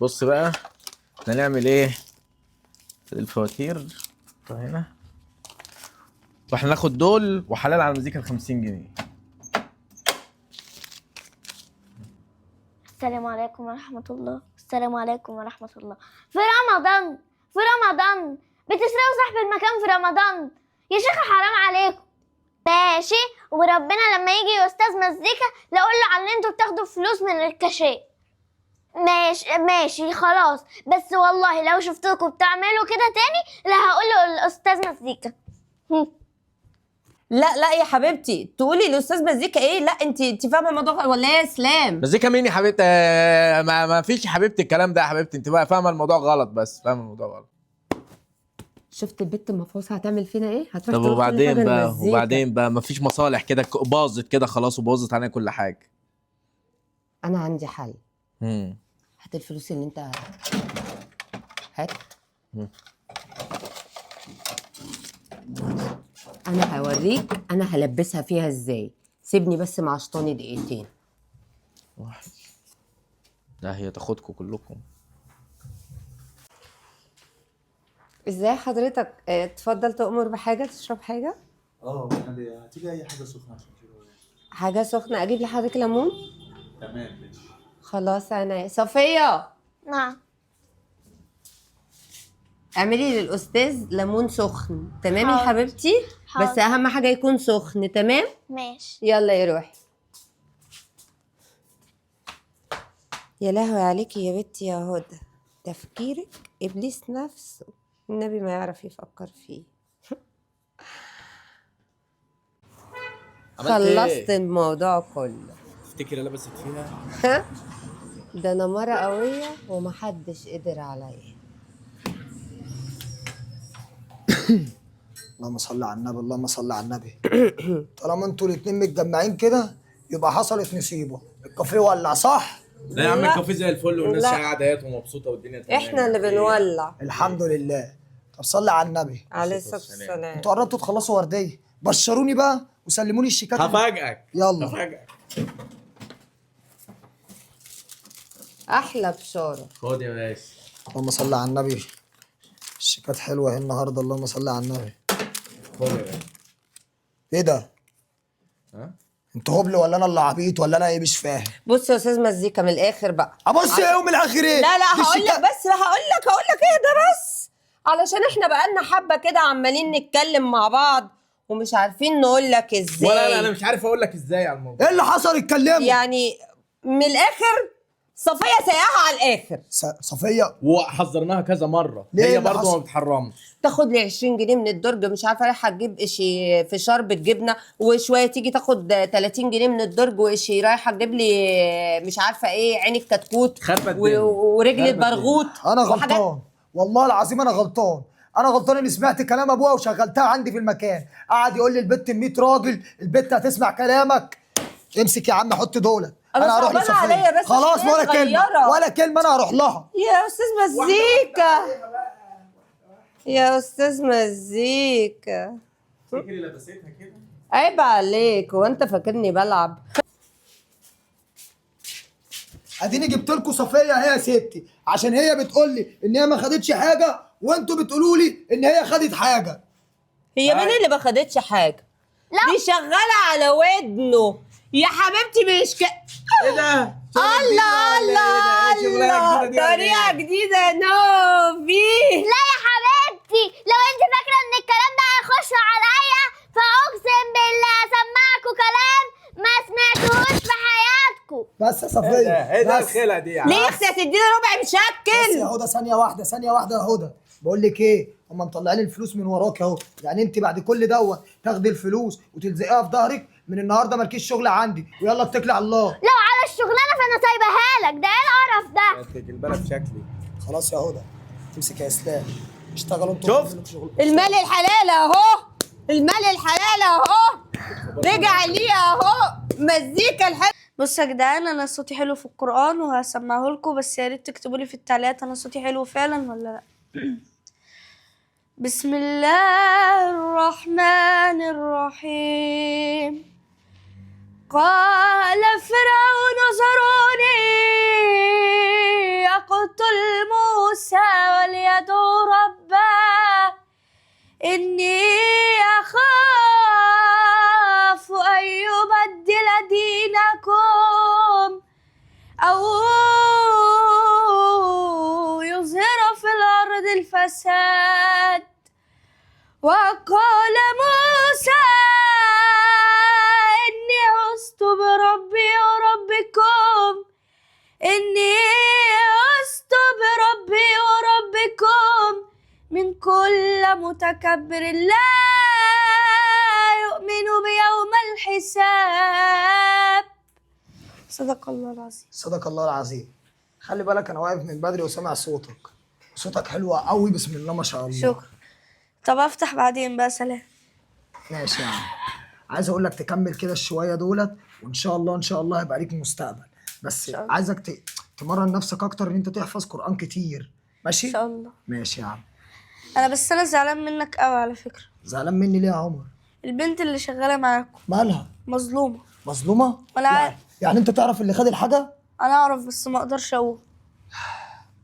بص بقى، احنا نعمل ايه؟ الفواتير هنا، واحنا ناخد دول وحلال على المزيكا ال 50 جنيه. السلام عليكم ورحمة الله، السلام عليكم ورحمة الله. في رمضان، في رمضان بتسرقوا صاحب المكان في رمضان يا شيخ، حرام عليكم. ماشي، وربنا لما يجي استاذ مزيكا لا اقول له على ان انتوا بتاخدوا فلوس من الكاشيه. ماشي ماشي خلاص، بس والله لو شفتكم بتعملوا كده تاني لا هقول له الاستاذ مزيكا. لا لا يا حبيبتي، تقولي الاستاذ مزيكا ايه؟ لا انت فاهمه الموضوع ولا ايه يا اسلام؟ مزيكا مين يا حبيبتي؟ ما فيش يا حبيبتي الكلام ده يا حبيبتي، انت بقى فاهمه الموضوع غلط، بس فاهمه الموضوع غلط. شفت البت المفروسه هتعمل فينا ايه؟ هتروح طب تقول كل وبعدين حاجة بقى، للمزيكا. وبعدين بقى ما فيش مصالح كده، باظت كده خلاص وباظت علينا كل حاجة. انا عندي حل. هات الفلوس اللي انت هات. انا هوريك انا هلبسها فيها ازاي. سيبني بس مع شطاني دقيقتين. واحد. لا هي تاخدكم كلكم. ازاي حضرتك؟ اتفضل، تؤمر بحاجة؟ تشرب حاجة؟ هتيجي اي حاجة سخنة عشان كده. حاجة سخنة؟ اجيب لحضرتك ليمون؟ تمام ماشي. خلاص. انا صفيه. نعم. اعملي للاستاذ ليمون سخن. تمام يا حاضر. حبيبتي؟ حاضر. بس اهم حاجة يكون سخن. تمام؟ ماشي. يلا يا روحي. يا لهوي عليكي يا بنتي يا هدى، تفكيرك ابليس نفسه النبي ما يعرف يفكر فيه. عملت إيه؟ خلصت الموضوع كله. تفتكري لبست فيها؟ ده انا مرة قوية ومحدش قدر عليا. اللهم صل على النبي، اللهم صل على النبي. طالما انتوا الاتنين متجمعين كده يبقى حصلت نصيبه، الكافيه ولع صح؟ لا يا عم الكافيه زي الفل والناس لا. قاعدة اهيت ومبسوطة والدنيا تمام. احنا اللي بنولع. الحمد لله. طب صلي على النبي. عليه الصلاة والسلام. انتوا قربتوا تخلصوا وردية، بشروني بقى وسلموني الشيكات. هفاجئك. يلا. هفاجئك. احلى بشارة. خد يا باشا. اللهم صل على النبي. الشيكات حلوة اهي النهارده، اللهم صل على النبي. خد يا باشا. ايه ده؟ ها؟ انتوا هبل ولا انا اللي عبيط ولا انا ايه؟ مش فاهم. بص يا استاذ مزيكا، من الاخر بقى. ابص ايه ومن الاخر ايه؟ لا لا دي هقول لك الشيكات- بس، هقول لك اهدى بس، علشان احنا بقالنا حبه كده عمالين نتكلم مع بعض ومش عارفين نقول لك ازاي. ولا انا مش عارف اقول لك ازاي على الموضوع. ايه اللي حصل؟ اتكلموا. يعني من الاخر صفيه سياها على الاخر. صفيه وحذرناها كذا مرة، ليه هي اللي برضه حصل؟ ما بتحرمش. تاخد لي 20 جنيه من الدرج، مش عارفه رايحة تجيب شي فشار بالجبنه، وشوية تيجي تاخد 30 جنيه من الدرج وشي رايحة تجيب لي مش عارفه ايه عين الكتكوت خربت الدنيا. ورجل خربت البرغوت. انا وحاجات- غلطان والله العظيم، انا غلطان. انا غلطان اني سمعت كلام ابوها وشغلتها عندي في المكان. قعد يقول لي البت 100 راجل، البت هتسمع كلامك. امسك يا عم حط دولت. أنا هروح صعبانة لصفية. عليا بس خلاص عشان هي ولا كلمة صغيرة. ولا كلمة، انا هروح لها. يا استاذ مزيكا، يا استاذ مزيكا، تفتكري لبستها كده؟ عيب عليك، هو انت فاكرني بلعب؟ اديني جبت لكم صفيه اهي يا ستي، عشان هي بتقول لي ان هي ما خدتش حاجة وانتوا بتقولوا لي ان هي خدت حاجة. هي مين اللي ما خدتش حاجة؟ لا. دي شغالة على ودنه يا حبيبتي. مش ايه ده؟ الله الله الله، طريقه جديدة يا نوفي. لا يا حبيبتي، لو انت فاكره ان الكلام ده هيخش عليا فاقسم بالله اسمعكوا كلام ما سمعتوهوش في حياتكم. بس يا صفيه، ايه ده بس. الخلع دي يا عم؟ ليه يا اختي هتدينا ربع بس يا مشكل؟ هدى، ثانية واحدة، ثانية واحدة يا هدى. بقول لك ايه، هم مطلعين الفلوس من وراك اهو، يعني انت بعد كل دوت تاخدي الفلوس وتلزقيها في ظهرك؟ من النهارده مالكيش شغل عندي، ويلا اتكلي على الله. لو على الشغلانة فانا سايباها لك، ده ايه القرف ده؟ انت البلد شكلي. خلاص يا هدى، امسك يا اسلام، اشتغلوا انتوا. شفت؟ شغل. المال الحلال اهو، المال الحلال اهو، رجع ليه اهو. مزيكا الحلوة. بصوا يا جدعان، انا صوتي حلو في القرآن وهسمعه لكم، بس يا ريت تكتبوا لي في التعليقات انا صوتي حلو فعلا ولا لا. بسم الله الرحمن الرحيم. قال فرعون ذروني أقتل موسى وليدعو ربه إني أخاف أن يبدل دينكم أو يظهر في الأرض الفساد. وقال موسى إني عزت بربي وربكم، إني عزت بربي وربكم من كل متكبر لا يؤمن بيوم الحساب. صدق الله العظيم. صدق الله العظيم. خلي بالك انا واقف من بدري وسامع صوتك، صوتك حلو قوي بسم الله ما شاء الله. شكرا. طب افتح بعدين بقى، سلام. ماشي يا عم. عايز اقول لك تكمل كده الشويه دولت، وان شاء الله ان شاء الله هيبقى ليك مستقبل. بس عايزك تمرن نفسك اكتر ان انت تحفظ قرآن كتير. ماشي ان شاء الله. ماشي يا عم. انا زعلان منك قوي على فكرة. زعلان مني ليه يا عمر؟ البنت اللي شغالة معاكم مالها؟ مظلومة. مظلومة؟ ولا يعني انت تعرف اللي خد الحاجة؟ انا اعرف بس ما اقدرش اقول.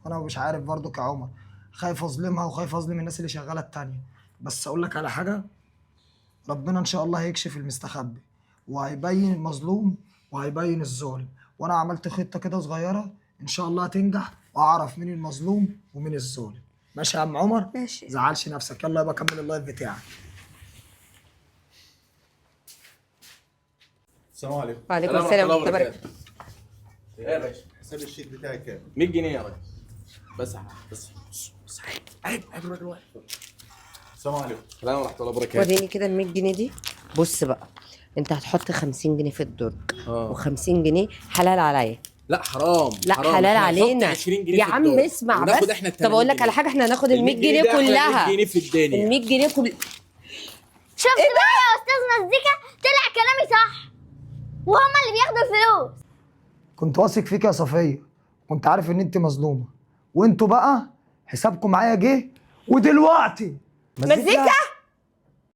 انا مش عارف برضو يا عمر، خايف اظلمها وخايف اظلم الناس اللي شغالة التانية. بس اقول لك على حاجة، ربنا ان شاء الله هيكشف المستخبي وهيبين المظلوم وهيبين الظالم. وانا عملت خطه كده صغيرة ان شاء الله هتنجح، واعرف مين المظلوم ومين الظالم. ماشي يا عم عمر؟ ماشي. زعلش نفسك، يلا يبقى كمل ال live بتاعك. السلام عليكم. وعليكم السلام ورحمة الله وبركاته. ايه يا باشا؟ حساب الشيك بتاعي كام؟ 100 جنيه يا راجل. بس بس بس عيب عيب الراجل واقف. السلام عليكم. السلام ورحمة الله وبركاته. وريني كده ال 100 جنيه دي. بص بقى، انت هتحط 50 جنيه في الدرج و50 جنيه حلال عليا. لا حرام. لا حرام. حلال احنا هنحط علينا 20 جنيه يا في عم. الدرج. اسمع وناخد بس. احنا ال طب اقول لك 80 على حاجة، احنا هناخد ال 100 جنيه ده أحلى كلها. 100 جنيه في الدنيا. ال 100 جنيه كل شفت بقى يا استاذ مزيكا، طلع كلامي صح وهما اللي بياخدوا الفلوس. كنت واثق فيك يا صفيه، كنت عارف ان انت مظلومة، وانتوا بقى حسابكم معايا جه. ودلوقتي مزيكا.